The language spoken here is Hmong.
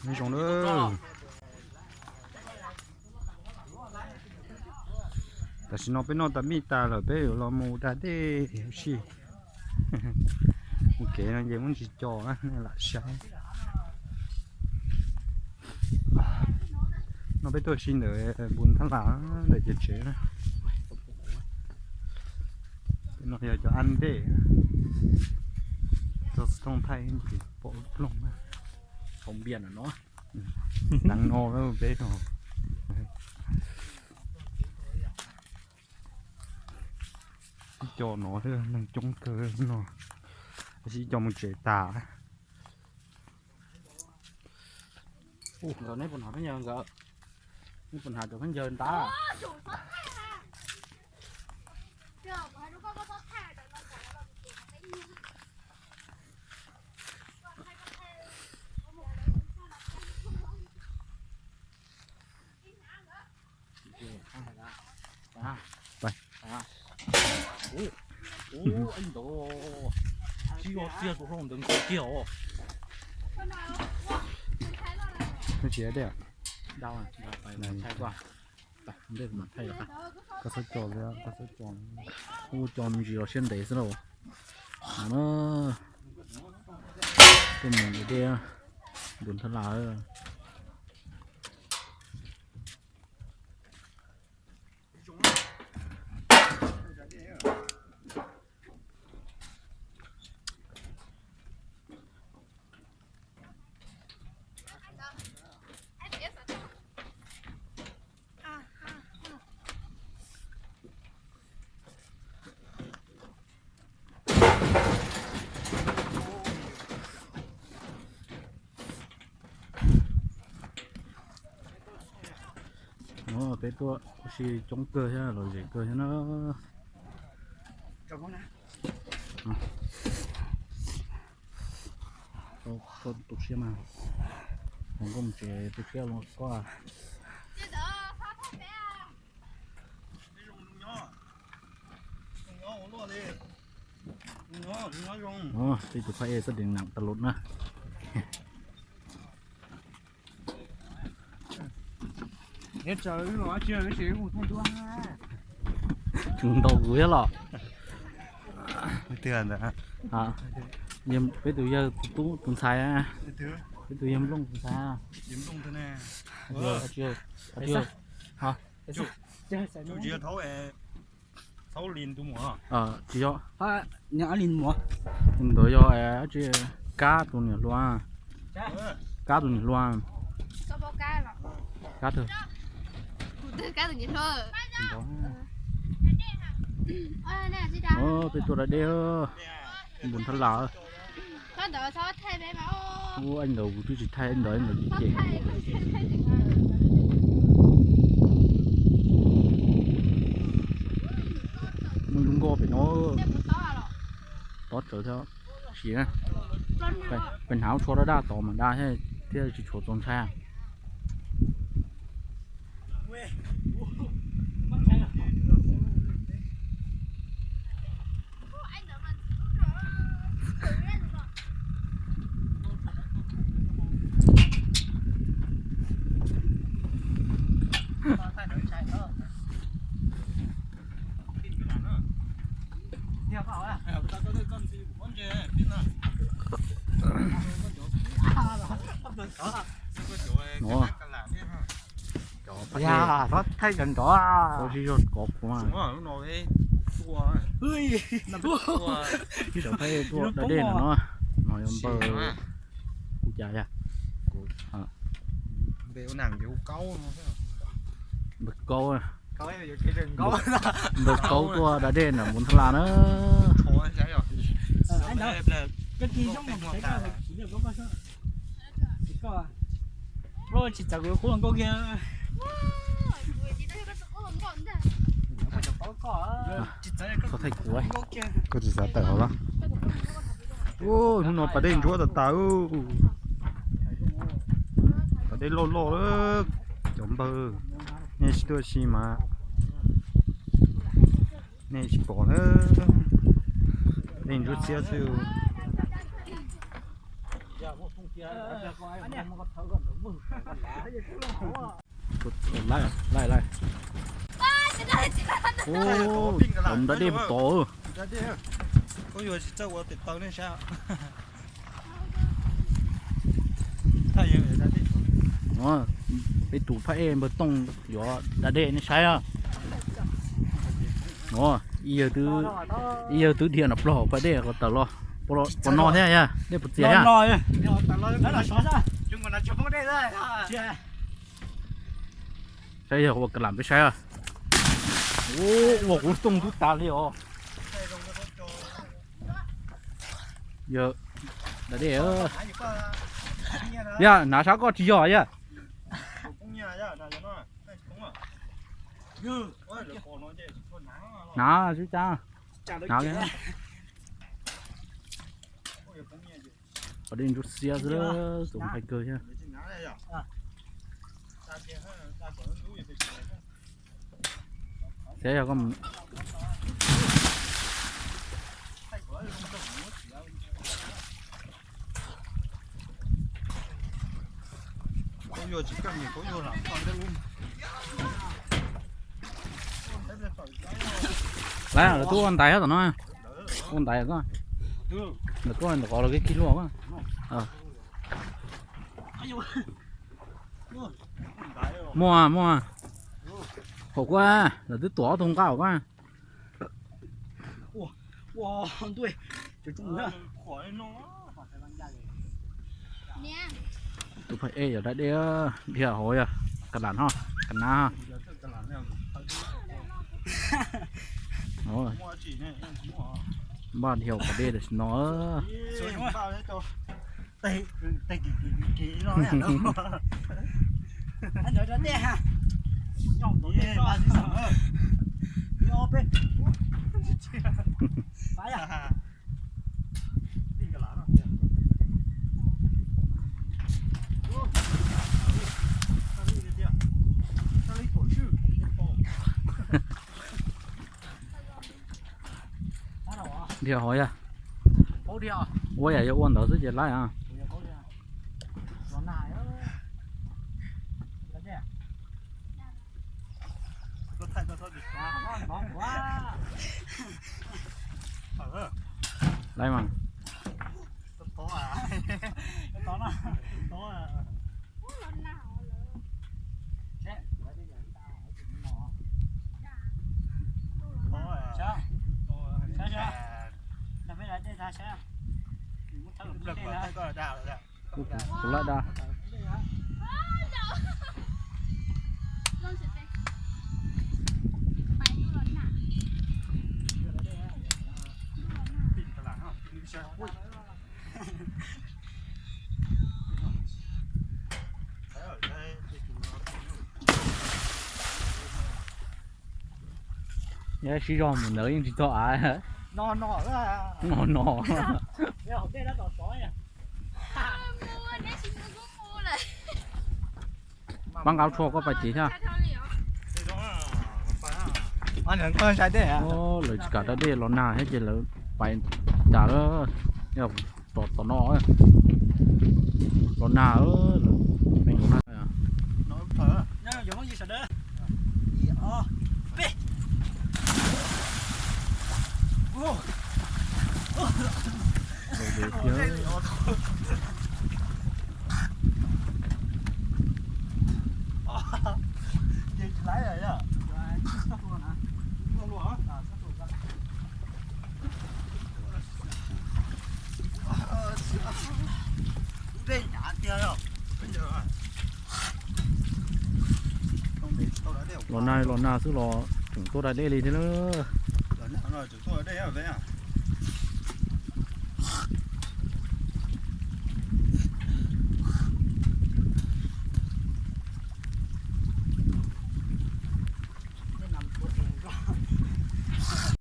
Nyob zoo lawm. Tam sim no peb noj tas mij tas lawm peb yuav los mus da dej ua si. Mus kev no ces muab ntsis co nej lam saib. No peb tuaj si ntawm Npus Thaj Las ntawm ces tsev na. Peb no yog cov ab ntej. Txog xov tooj thaij tsis pom ploog na. Deev no peb no. Ib co no neeg coob kawg no, tab sis ib co mus tsev tas. Nkawd neb puas hnov khaub ncaws nkawd? Neb puas hnov cov khaub ncaws ntab? Koj txhob co, koj txhob co, ua co me ntsis los siab ntev xwb lauj. Tuaj mus ntawm dej, Npus Thaj Las. No peb tuaj ua si coob kawg thiab lom zem kawg thiab na. Koj tu siab mas, hos koj mus tsev tu siab los koj. Tej tus phab ej xab dees nam tas lus na. Tseem ntau kuv thiab los. Peb tus yawg tus tub tus ntxhais, peb tus yawg Nplooj tus ntxhais. Tsis yog, ntawd yog Kab tus niam hluas, Kab tus niam hluas, Kab tus. Peb tuaj da dej, Npus Thaj Las. Ua ib ntawd kuv twb tsis thaij, ib ntawd ib ntawd cem cem. Muaj lub nkoj pem no. Tob tsawv thiab. Sim na, peb hnav lub tsho daj daj tod mas daj thiab tsis tshuav txaus ntshai. Cov pab ej, thaij cov nrov, tau sib zog kov kuv mas. Ib cov pab ej tuaj da dej no, no yog npawg kuv cas yog npawg Kaub, npawg Kaub tuaj da dej ntawm Npus Thaj Las na. Tsis txawv kuv qub hluas nkauj kiag. Koj thaij kuv, koj tsis xav tawm hauv los? Hnub no pas dej ntsuab tas tas. Pas dej loj loj, cov npawg, nej sib tuaj si mas nej tsis pom na. Dej ntsuab xiab xwb. Laij, laij, laij. Tom da dej puas tom. Peb tus phab ej npawg Tooj yuav da dej nej saib. Ib yawg twb dhia no plog phab dej ko tawm los. Puas no thiab yog dej puas txias thiab? Saib yog ua ka lam peb saib. Ua kuv tooj tub tas li os. Yog da dej. Yog hnav sab koj tsis yog yog. Hnav sib cab. Hnav li. Qhov dej ntsuab xiab xwb, tus nqaij kawg thiab. Saib yog koj mus. Lawv twb ua ntais tom no. Ua ntais ko. Lawv tuaj ntawm qhov los kib kib luaj ko. Muaj, muaj. Hauv ko, lawv twb tuam ob tug nqaj hauv ko. Tus phab ej yog da dej, dhia hauv yog ka lam ho, ka na. Npaj dhia hauv pas dej tam sim no. Dhia hauv yog. Ua yam yog ua ntawd xwb ces laib. Laib mas. Kuv laj da. Yog sib zog mus ntawd yeej tsis tau av. No no. Pab nqa tshuaj koj pais tid thiab. Lawv tsis kam da dej los nag thiab ces lawv pais tas lawm. Yog tom tom no los nag, lawv pheej los nag. Los nag los nag xwb los tseem tuaj da dej li thiab lawm.